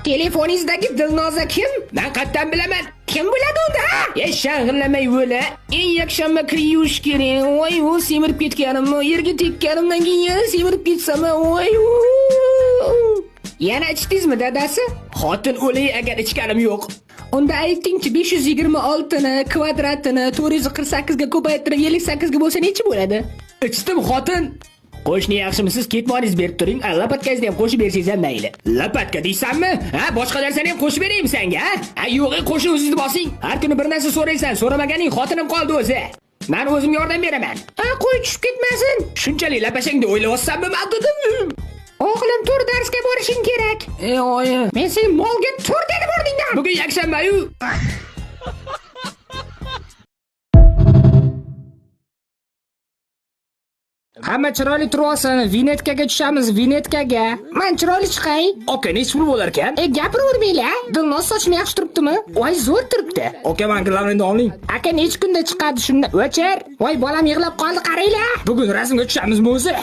Telefoningizdagi Dilnoza kim? Men qayerdan bilaman? Kim biladi unda? Ha? E shang'illamay o'la. Eng yakshanba kir yuvish kerak. Voy, u semirib ketganimmi? Yerga tekkanimdan keyin yana semirib ketsam, voy. Yana ichdingizmi dadasi? Xotin o'lay agar ichganim yo'q. Unda aytingchi, 526 ni kvadratini 448 ga ko'paytirib 58 ga bo'lsa nechi bo'ladi? Ichdim xotin. Qo'shni yaxshimisiz? Ketmoningizni berib turing. Lapatkangizni ham qo'shib bersangiz ham mayli. Lapatka deysanmi? Ha, boshqa narsani ham qo'shib beraymi senga, ha? Ha, yo'q, qo'shni o'zingizni bosing. Har kuni bir narsa so'raysan, so'ramaganing xotinim qoldi o'zi. Men o'zim yordam beraman. Ha, qo'y tushib ketmasin. Shunchalik lapashangda o'ylayapsanmi, men dedim. O'g'lim, tur, darsga borishing kerak. Ey oyi. Men seni molga tur dedim o'rningdan. Bugun yakshanba-yu. Hamma chiroyli turib olsin, vinetkaga tushamiz, vinetkaga. Men chiroyli chiqay. Aka, nechi pul bo'lar ekan? E, gapiravermanglar. Dilnoz, sochim yaxshi turibdimi? Voy, zo'r turibdi. Aka, men gilamni oling. Aka, necha kunda chiqadi shunda? O'chir. Voy, bolam yig'lab qoldi, qaranglar. Bugun rasmga tushamizmi o'zi?